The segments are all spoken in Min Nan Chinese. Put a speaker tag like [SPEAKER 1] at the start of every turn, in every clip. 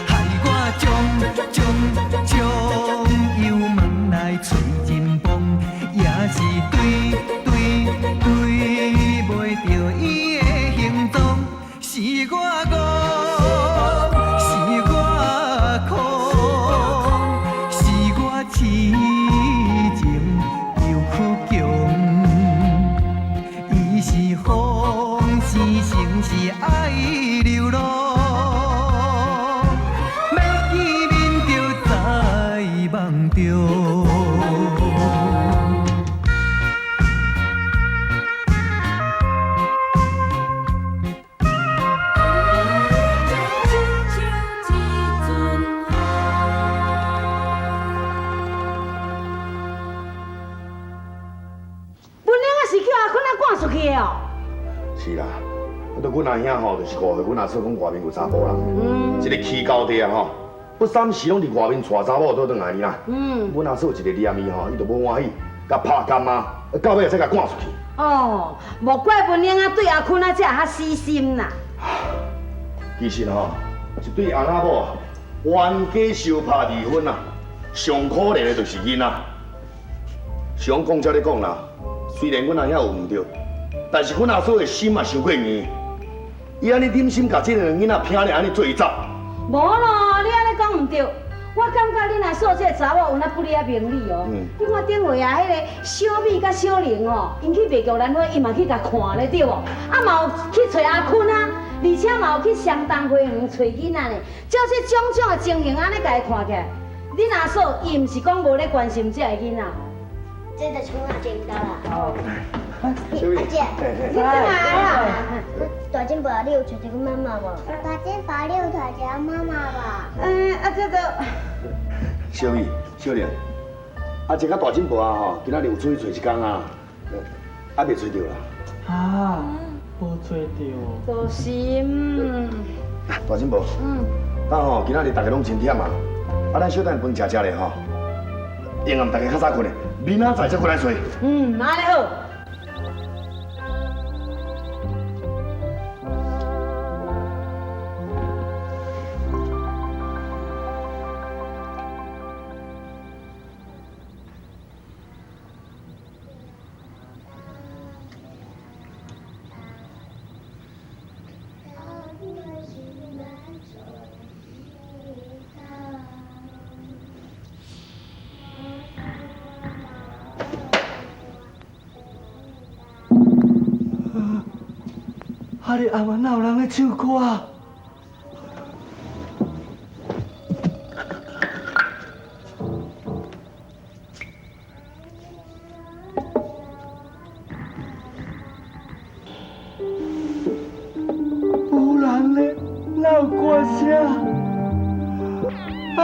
[SPEAKER 1] 害我将将将油门来揣真崩，也是对对对袂著伊的行踪，是我戆，是我空，是我痴情又倔强。伊是风，是情是爱流浪，欲见面就在梦中。
[SPEAKER 2] 文玲啊是叫阿坤啊趕出去的哦。
[SPEAKER 3] 是啦，啊，對阮阿兄吼，就是誤會阮阿嫂講外面有查埔人，這個起高地啊吼，不三時攏佇外面帶查某倒轉來呢啦。阮阿嫂一个念伊吼，伊就無歡喜，共拍共罵，到尾才共趕出去。
[SPEAKER 2] 哦，莫怪文玲啊對阿坤啊這較死心啦。
[SPEAKER 3] 其實吼，一對翁仔某啊，冤家相拍離婚啊，上可憐的就是囡仔。想講才咧講啦，雖然阮阿兄有毋對，但是阮阿嫂的心嘛傷過硬，伊按呢忍心共這兩个囡仔拚咧按呢做伊走。
[SPEAKER 2] 無咯，你按呢講毋對。我感覺恁阿嫂這個查某有那不離仔明理哦。你看頂回啊，彼个小美佮小玲哦，𪜶去賣玉蘭花，伊嘛去共看咧，對無？啊嘛有去揣阿坤啊，而且嘛有去雙東花園揣囡仔呢。照這種種的情形，按呢共伊看起來，恁阿嫂伊毋是講無咧關心這个囡仔。
[SPEAKER 4] 這就是阮阿姐𪜶兜啦。
[SPEAKER 3] 哦。小美，
[SPEAKER 4] 阿姐，
[SPEAKER 2] 你轉來啊？
[SPEAKER 4] 大金寶，你有揣著阮媽媽無？大金寶，你有揣著阮媽媽無？
[SPEAKER 2] 嗯，啊這都。
[SPEAKER 3] 小美、小玲，阿姐佮大金寶啊吼，今仔日有出去揣一工啊，啊未揣著啦。
[SPEAKER 5] 啊，無揣著。
[SPEAKER 2] 就是。
[SPEAKER 3] 大金寶。等吼，今仔日大家攏真忝啊，啊咱小等飯食食咧吼，下暗大家較早睏咧，明仔載才過來揣。
[SPEAKER 2] 嗯，按呢好。
[SPEAKER 5] 啊！你阿媽哪有人咧唱歌啊？無人咧，哪有歌聲？啊！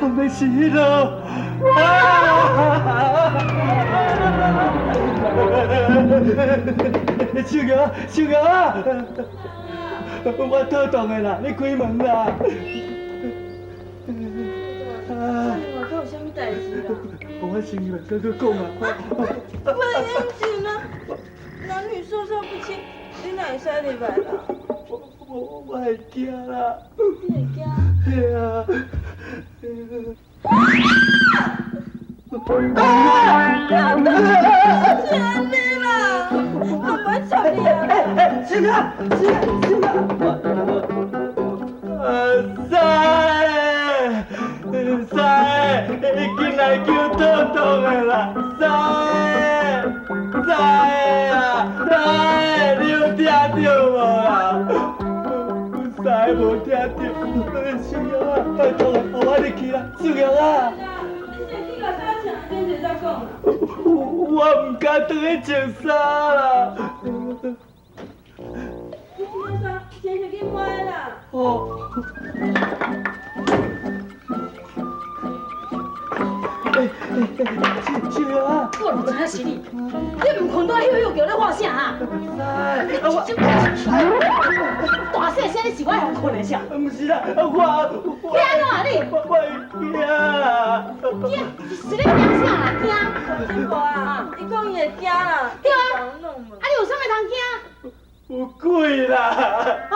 [SPEAKER 5] 敢欲是彼落？啊！秀娥，秀娥啊！我肚痛的啦，你開門啦！
[SPEAKER 6] 啊！外口有啥物代誌啦？
[SPEAKER 5] 我先入來，閣閣講啊！
[SPEAKER 6] 不要緊啊，男女授受不親，你哪會使入來啦？
[SPEAKER 5] 我會驚啦！
[SPEAKER 6] 你會驚？
[SPEAKER 5] 嘿啊！
[SPEAKER 6] 啊！是按呢啦，我袂插你啊！
[SPEAKER 5] 欸，秀娥，秀秀娥，啊，三个，三个，緊來救肚痛的啦！三個，三個啊，三個，你有聽著無啦？三个無聽著，秀娥啊，拜託，予我入去啦，秀娥啊！
[SPEAKER 6] 你先去共衫穿，轉一再講啦。
[SPEAKER 5] 我毋敢轉去穿衫啦。
[SPEAKER 6] 你這件衫先去換啦。
[SPEAKER 5] 哦。欸欸欸，秀娥啊！
[SPEAKER 2] 我就知影較是你，你毋睏都歇歇叫咧喊啥啊？
[SPEAKER 5] 我
[SPEAKER 2] 大細聲，你是我予睏的啥？
[SPEAKER 5] 毋是啦，我
[SPEAKER 2] 驚按怎啊你？
[SPEAKER 5] 我會驚啊！
[SPEAKER 2] 驚是咧驚啥啦？驚？
[SPEAKER 6] 大金婆啊，伊講伊會驚啦。
[SPEAKER 2] 對啊，啊你有啥物通驚？
[SPEAKER 5] 有鬼啦！
[SPEAKER 2] 哎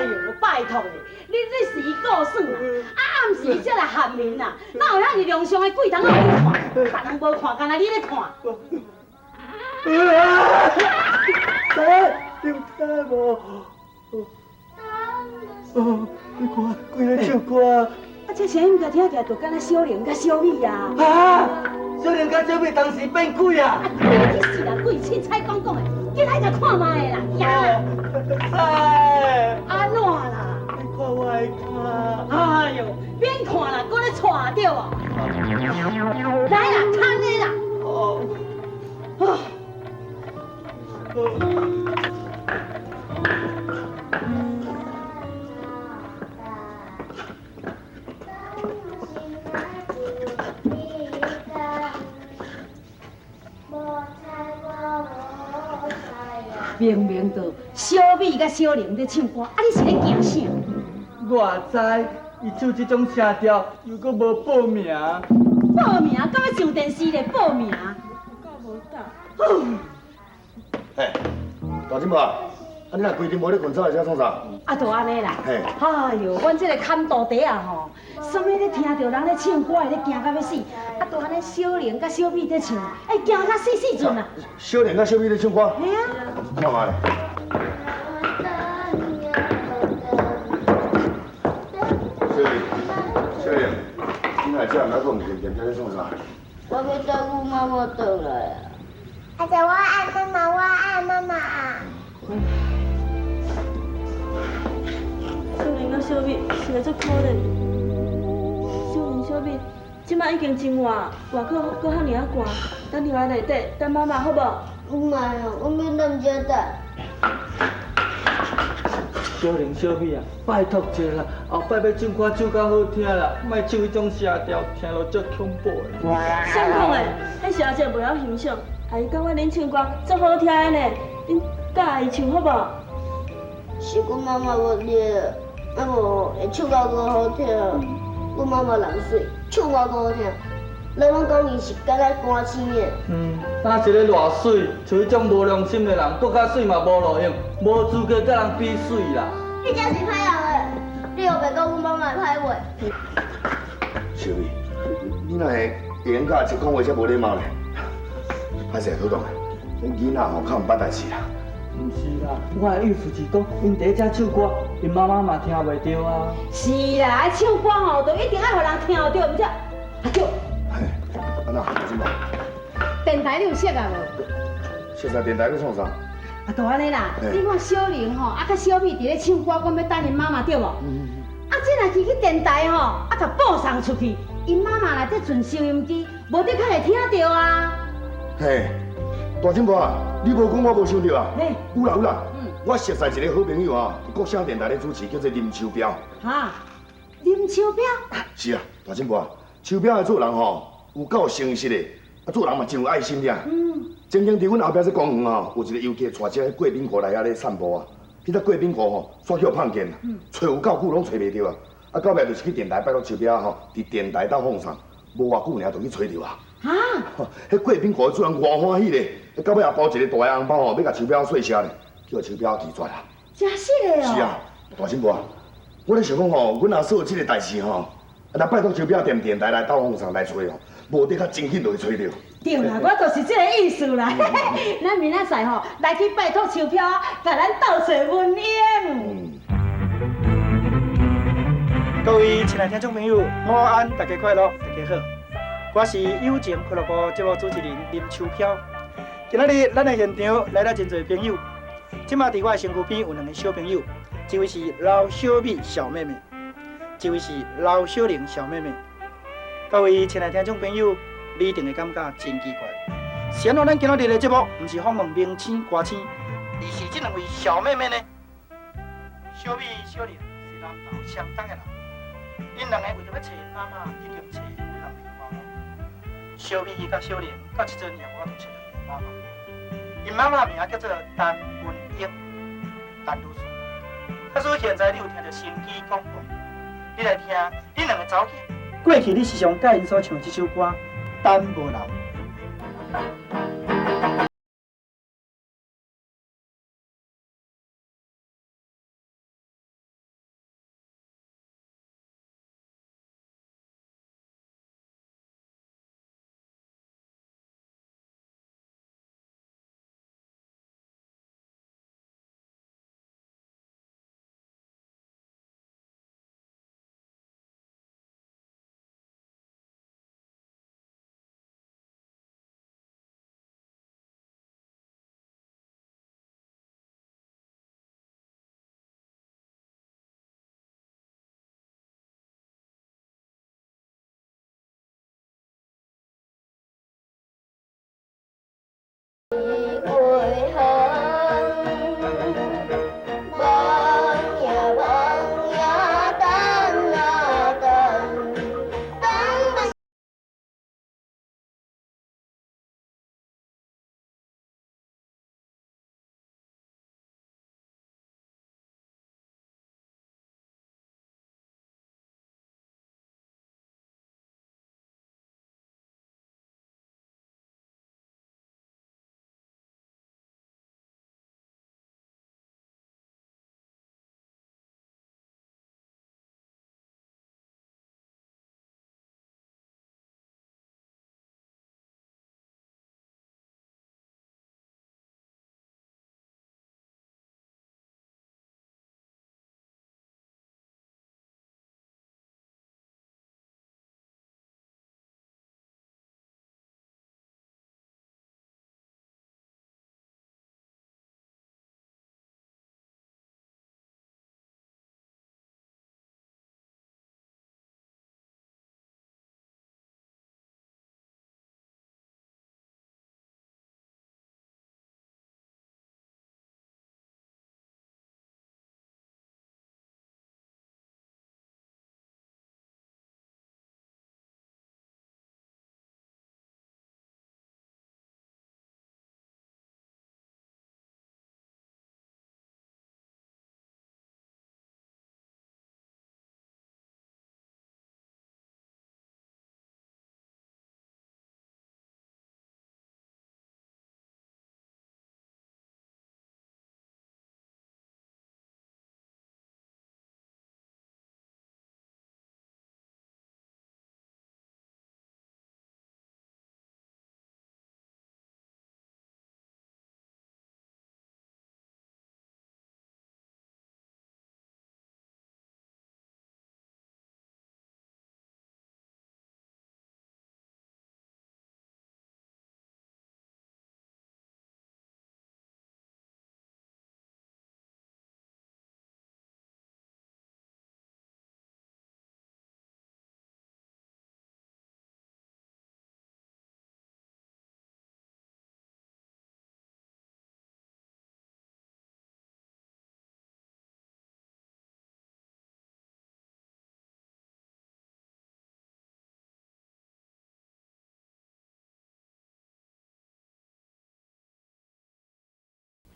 [SPEAKER 2] 喲，拜託你，你是伊顧耍啦，啊暗時才來羕面啦，哪有遐爾良相的鬼通予你看？別人無看，干焦你咧看。
[SPEAKER 5] 欸，你有聽無？哦，你看，鬼咧唱歌。
[SPEAKER 2] 啊，這聲音共聽起來就敢若小玲佮小美啊！
[SPEAKER 5] 啊，小玲佮小美同時變鬼啊！
[SPEAKER 2] 啊，鬼去死啦！鬼凊彩講講的，緊來共看覓啦，驚啦！
[SPEAKER 5] 哎，
[SPEAKER 2] 按怎啦？
[SPEAKER 5] 你看我的跤。
[SPEAKER 2] 哎喲，免看啦，閣咧掣著無？來啦，牽的啦！
[SPEAKER 5] 哦。
[SPEAKER 2] 啊。明明就小美佮小玲咧唱歌，啊你是咧驚啥？
[SPEAKER 5] 我知，伊唱這種聲調，又閣無報名。
[SPEAKER 2] 報名？敢欲上電視咧報名？
[SPEAKER 6] 有夠無膽。
[SPEAKER 3] 嘿，大金婆，啊你若規日無咧睏，走來遮創啥？
[SPEAKER 2] 啊，就按呢啦。
[SPEAKER 3] 嘿。
[SPEAKER 2] 哎喲，阮這個坎道底啊吼，啥物咧聽著人咧唱歌，會咧驚甲欲死。啊，就按呢小玲佮小美咧唱，會驚甲死死陣啊。
[SPEAKER 3] 小玲佮小美咧唱歌？
[SPEAKER 2] 嘿啊。
[SPEAKER 3] 看覓。小玲，小玲，你來遮毋愛閣毋睏睏，遮咧創啥？
[SPEAKER 4] 我欲等阮媽媽轉來啊。阿姐，我愛媽媽，我愛媽媽啊。
[SPEAKER 6] 小玲佮小美實在足可憐。小玲、小美，這擺已經真熱，外口閣遐爾仔寒，等入來內底等媽媽好無？
[SPEAKER 4] 毋愛啊，我欲踮遮等。
[SPEAKER 5] 小玲、小美啊，拜託一下啦，後擺欲唱歌唱較好聽啦，莫唱彼種聲調，聽落足恐怖的。
[SPEAKER 6] 誰講的？彼是阿姐袂曉欣賞，阿姨感覺恁唱歌足好聽的呢，恁教阿姨唱好無？
[SPEAKER 4] 是阮媽媽無對，啊無會唱甲閣好聽。阮媽媽人媠，唱歌閣好聽。人攏講伊是敢若歌星的。
[SPEAKER 5] 嗯，哪一个偌媠，像彼種無良心的人，閣較媠嘛無路用，無資格佮人比媠啦。
[SPEAKER 4] 你真是歹人的，你又袂講阮媽媽的歹話。
[SPEAKER 3] 小美，你哪會會用佮阿姐講話遮無禮貌呢？歹勢啊，土董，這囡仔吼較毋捌代誌啦。
[SPEAKER 5] 毋是啦，我的意思是講，𪜶佇遮唱歌，𪜶媽媽嘛聽袂著啊。
[SPEAKER 2] 是啦，愛唱歌吼，就一定愛予人聽著，毋對？啊對。
[SPEAKER 3] 嘿，按怎？阿金寶。
[SPEAKER 2] 電台你有設啊無？
[SPEAKER 3] 設啥電台欲創啥？
[SPEAKER 2] 啊，就按呢啦。你看小玲吼，啊，佮小美佇咧唱歌，講欲等𪜶媽媽對無？啊，這若是去電台吼，啊，共播送出去，𪜶媽媽若佇存收音機，無得較會聽著啊。
[SPEAKER 3] 嘿，大金婆啊，你無講我無想著啊。
[SPEAKER 2] 嘿，
[SPEAKER 3] 有啦有啦，我熟似一個好朋友啊，佇國聲電台咧主持，叫做林秋彪。
[SPEAKER 2] 哈，林秋彪？
[SPEAKER 3] 是啊，大金婆啊，秋彪的做人吼，有夠誠實的，啊，做人嘛真有愛心爾。曾經佇阮後壁這公園吼，有一個遊客帶一隻貴賓狗來遐咧散步啊。彼隻貴賓狗吼，煞去予碰見，揣有夠久攏揣袂著啊。啊，到尾就是去電台拜託秋彪吼，佇電台鬥放送，無偌久爾就去揣著啊。
[SPEAKER 2] 啊！
[SPEAKER 3] 彼貴賓狗的主人偌歡喜咧，到尾也包一個大的紅包吼，欲共秋彪說謝咧，叫秋彪拒絕啦。
[SPEAKER 2] 真實的哦。
[SPEAKER 3] 是啊，大新婆啊，我咧想講吼，阮阿嫂這個代誌吼，啊，若拜託秋彪踮電台來鬥放送來揣吼，無得較真緊就會揣著。
[SPEAKER 2] 對啦，我就是這個意思啦。咱明仔載吼來去拜託秋飄，共咱鬥揣文英。
[SPEAKER 7] 各位親愛聽眾朋友，午安，大家快樂，大家好。我是友情俱樂部節目主持人林秋飄。今仔日咱的現場來了真濟朋友，這馬佇我的身軀邊有兩個小朋友，一位是劉小美小妹妹，一位是劉小玲小妹妹。各位親愛聽眾朋友，你一定會感覺真奇怪，是按怎咱今仔日的節目毋是訪問明星歌星，而是這兩位小妹妹呢？小美、小玲是南投相當的人，𪜶兩個為著欲揣𪜶媽媽，已經揣兩個月。小美佮小玲到這陣也無法度揣著。媽媽。𪜶媽媽名叫做陳文英，陳女士。假使現在你有聽著心機廣播，你來聽恁兩个查某囝過去你時常佮𪜶所唱這首歌《等無人》。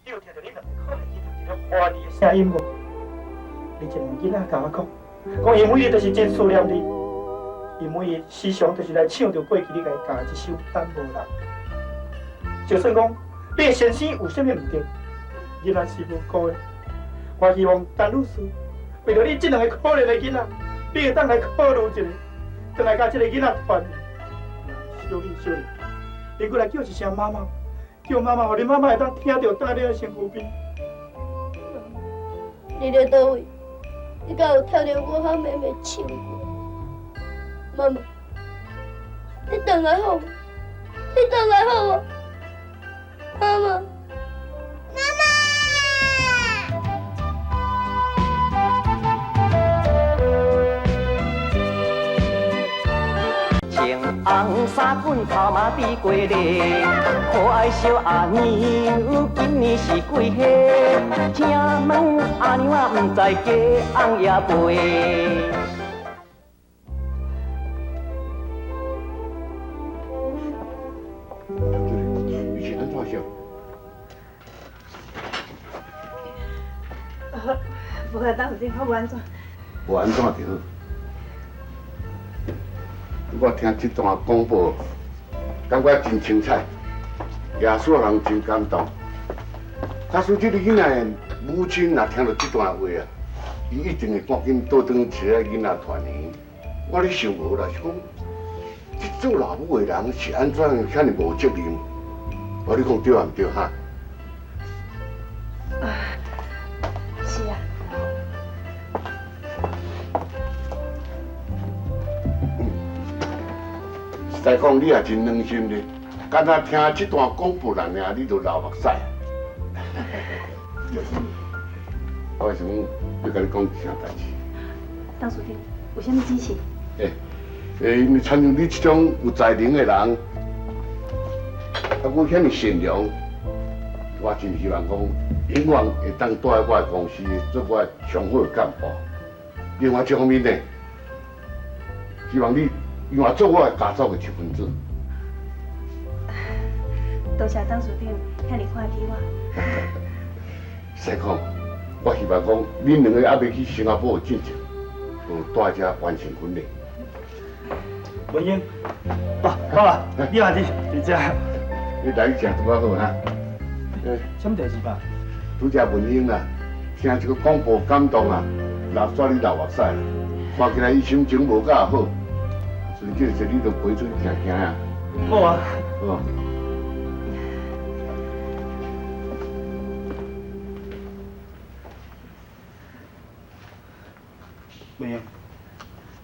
[SPEAKER 7] 你有聽著恁兩个可憐囡仔佇咧歡喜的聲音無？你這兩个囡仔共我講，講𪜶每日都是真思念你，𪜶每日時常就是來唱著過去你共伊教的這首《等無人》。就算講你的先生有啥物毋對，囡仔是無辜的。我希望陳女士為著你這兩个可憐的囡仔，你會當來考慮一下，轉來佮這个囡仔團圓。小美，小玲，你閣來叫一聲媽媽。叫媽媽，予恁媽媽會當聽著，佇你的身軀邊。
[SPEAKER 4] 你佇佗位？你敢有聽著我和妹妹唱歌？媽媽，你轉來好無？你轉來好無？媽媽，媽媽。
[SPEAKER 1] 穿紅衫裙頭毛比雞咧，可愛小阿娘今年是幾歲？請問阿娘啊，毋知雞翁也袂。
[SPEAKER 3] 你是按
[SPEAKER 6] 無啊，董事長，我無按怎。
[SPEAKER 8] 無按怎就好。我聽這段廣播，感覺真精彩，也使人真感動。假使這个囡仔的母親若聽著這段話啊，伊一定會趕緊倒轉去揣囡仔團圓。我咧想無啦，是講這做老母的人是按怎遐爾無責任？我你講對毋對哈？
[SPEAKER 6] 啊，是啊。
[SPEAKER 8] 實在講，你也真軟心咧，敢若聽這段廣播爾，你就流目屎。我想欲共你講一件代誌。
[SPEAKER 6] 董事長，有啥物指示？
[SPEAKER 8] 因為親像你這種有才能的人，啊，閣遐爾善良，我真希望講永遠會當蹛佇我的公司做我的上好的幹部。另外一方面呢，希望你永遠做我的家族的一份子。
[SPEAKER 6] 多謝董事長遐爾看起我。
[SPEAKER 8] 實講，我希望講，恁兩個猶未去新加坡進前，就蹛遮完成訓練。
[SPEAKER 5] 文英，爸，爸爸，你嘛佇遮？
[SPEAKER 8] 你來食拄仔好哈？
[SPEAKER 5] 啥物代誌爸？
[SPEAKER 8] 拄才文英啊，聽這個廣播感動啊，流煞咧流目屎，看起來伊心情無夠好，所以這個時你就陪出去行行啊。
[SPEAKER 5] 好啊。
[SPEAKER 8] 好。
[SPEAKER 5] 文英，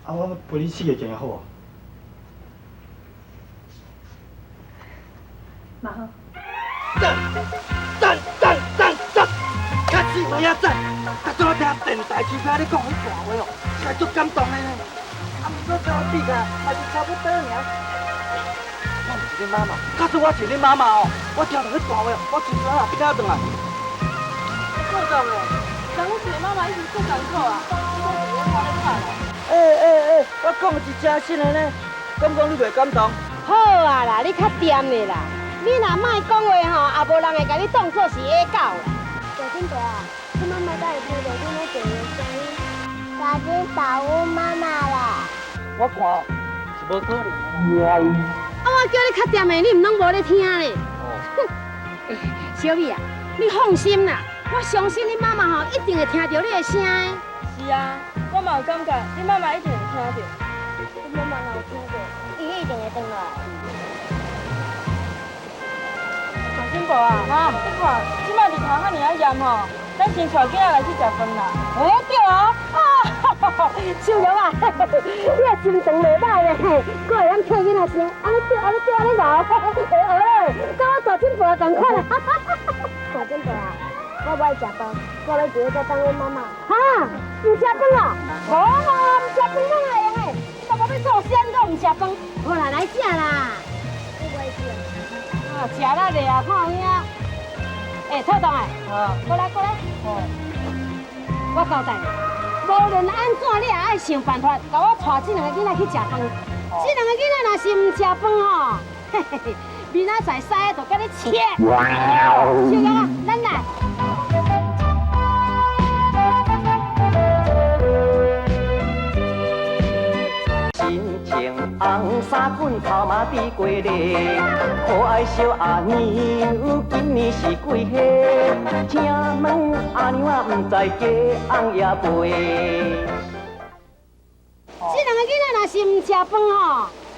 [SPEAKER 5] 啊，我陪你四界行行好無？
[SPEAKER 6] 嘛好。
[SPEAKER 7] 讚讚讚讚讚，較水嘛也讚。剛才我聽電台秋飄咧講彼段話哦，實在足感動的呢。啊，毋過佮我比起來，嘛是差不多爾。我毋是恁媽媽，假使我是恁媽媽哦，我聽著彼段話，我隨時啊聽轉來。
[SPEAKER 6] 郭總的，人阮一个媽媽已經足艱苦啊，你閣是咧看咧拍啦。
[SPEAKER 7] 我講的是真實的呢，敢講你袂感動？
[SPEAKER 2] 好啊啦，你較恬的啦。你若莫講話吼，也無人會共你當做是野狗啦。
[SPEAKER 4] 大金伯啊，你媽媽到底聽著恁咧講的聲音？大金保護媽媽啦。
[SPEAKER 7] 我看是無可能的。
[SPEAKER 2] 啊，我叫你較恬的，你毋攏無咧聽咧。哼，小美啊，你放心啦，我相信你媽媽吼一定會聽著你的聲的。
[SPEAKER 6] 是啊，我嘛有感覺，你媽媽一定會聽著。
[SPEAKER 4] 你媽媽若有聽著，伊一定會轉來。
[SPEAKER 6] 大金寶啊，你看，這擺日頭遐爾仔炎吼，咱先帶囝仔來去食飯啦。
[SPEAKER 2] 欸，對哦，啊，秀蓉啊，你的心腸袂歹咧，閣會曉替囡仔想，按呢對，按呢對，按呢老，會學咧，佮我大進步也仝款啊。
[SPEAKER 4] 大進步啊，我無愛食飯，我欲佇咧遮等阮媽媽。
[SPEAKER 2] 哈，毋食飯啊？無無，毋食飯哪會用的？你爸爸欲做啥，你閣毋食飯？好啦，來食啦。
[SPEAKER 4] 我無愛食。
[SPEAKER 2] 啊，食力咧啊，看有影。欸，透動的，過來過來。我交代你，無論按怎，你也愛想辦法，共我帶這兩个囡仔去食飯。這兩个囡仔若是毋食飯吼，嘿嘿嘿，明仔載師就共你切。小楊啊，咱來。
[SPEAKER 1] 心情紅衫裙頭毛滴過咧，可愛小阿娘今年是幾歲？請問阿娘啊，毋知嫁翁也未？
[SPEAKER 2] 這兩个囡仔若是毋食飯吼，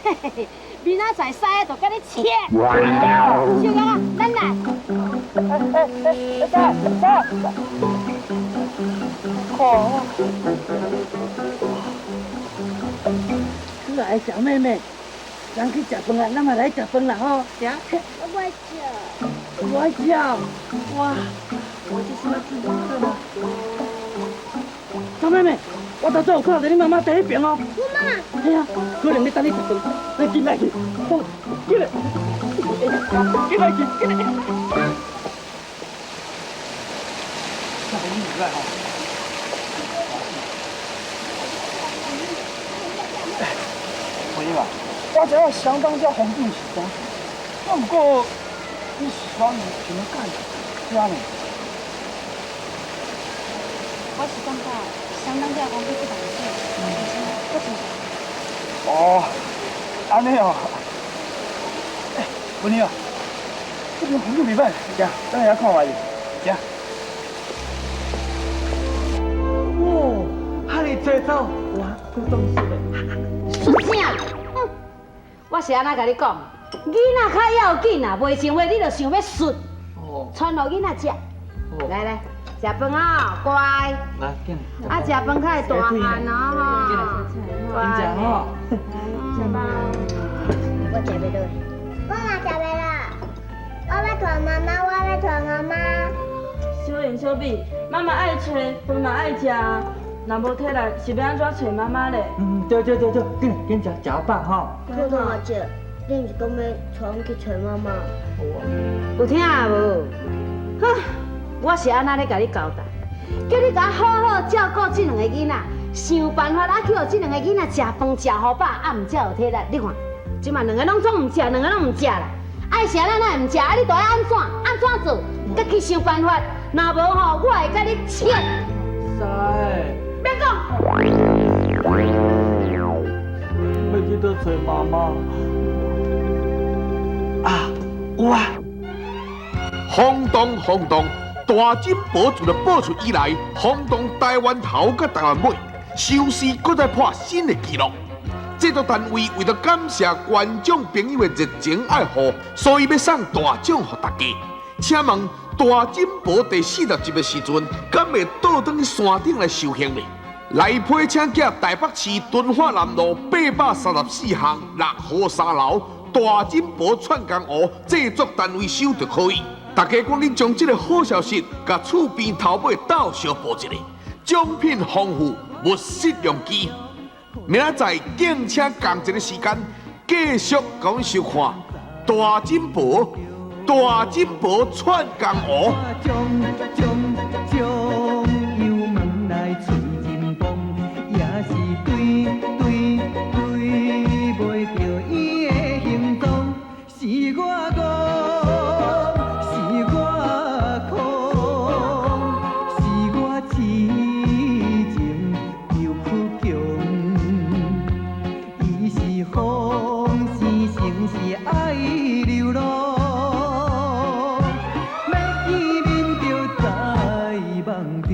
[SPEAKER 2] 嘿嘿嘿，明仔載師就共你切。小楊啊，咱來。
[SPEAKER 7] 欸，看。可愛小妹妹，咱去食飯啦，咱嘛來食飯啦吼，行。
[SPEAKER 4] 我無愛食。
[SPEAKER 7] 無愛食，哇，我這是要煮啥嘛？小妹妹，我頭先有看著你媽媽佇彼邊哦。
[SPEAKER 4] 我媽媽。
[SPEAKER 7] 嘿啊，可能咧等你食飯，咱緊來去，好，緊來，緊來去，緊來。小妹妹來吼。我知影相當遮風景是當，啊，毋過你是怎想欲改遮呢？
[SPEAKER 9] 我是感覺相當了講比這人水，而且閣真
[SPEAKER 7] 哦，按呢哦。欸，文妮啊，這邊環境袂歹，行，咱來遐看覓，行。
[SPEAKER 5] 哇，遐爾濟草，哇，閣凍死咧。
[SPEAKER 2] 說正，哼，我是按怎共你講？囡仔較要緊啊，袂像話你就想欲術，傳予囡仔食。來來，食飯啊，乖。
[SPEAKER 5] 來，緊。
[SPEAKER 2] 啊，食飯較會大漢哦，吼。
[SPEAKER 5] 緊食吼。
[SPEAKER 2] 食飯。
[SPEAKER 4] 我食袂落。我嘛食袂落。我欲跙媽媽，我欲跙媽媽。
[SPEAKER 6] 小玲、小美，媽媽愛揣，飯嘛愛食，若無體力，是欲按怎揣媽媽咧？
[SPEAKER 5] 嗯，對對對對，緊緊食，食飽吼。
[SPEAKER 4] 兔兔阿姐，你毋是講欲帶阮去揣媽媽？
[SPEAKER 2] 有聽無？哼，我是按怎咧共你交代？叫你共我好好照顧這兩个囡仔，想辦法啊去予這兩个囡仔食飯食予飽，啊毋才有體力。你看，這馬兩个攏總毋食，兩个攏毋食啦。愛食咱哪會毋食？啊，你著愛按怎？按怎做？家己想辦法。若無吼，我會共你切。
[SPEAKER 5] 師。
[SPEAKER 2] 別講。
[SPEAKER 5] 欲去佗揣媽媽？啊，有啊！
[SPEAKER 10] 轟動轟動！大珍寶自播出以來，轟動台灣頭佮台灣尾，收視閣再破新的紀錄。製作單位為著感謝觀眾朋友的熱情愛護，所以欲送大獎予大家。請問大珍寶第40集的時陣，敢會倒轉去山頂來受刑呢？來批請寄台北市敦化南路834巷6號3樓大珍寶串工湖製作單位收就可以。大家趕緊將這个好消息，共厝邊頭尾鬥相報一下，獎品豐富，勿失良機。明仔載敬請仝一个時間，繼續共阮收看大珍寶，大珍寶串工湖。
[SPEAKER 1] 將將將油門來催人崩，也是對對對袂著伊的行蹤，是我戇，是我空，是我痴情又倔強，伊是風生成是愛流浪。欲見面就在夢中。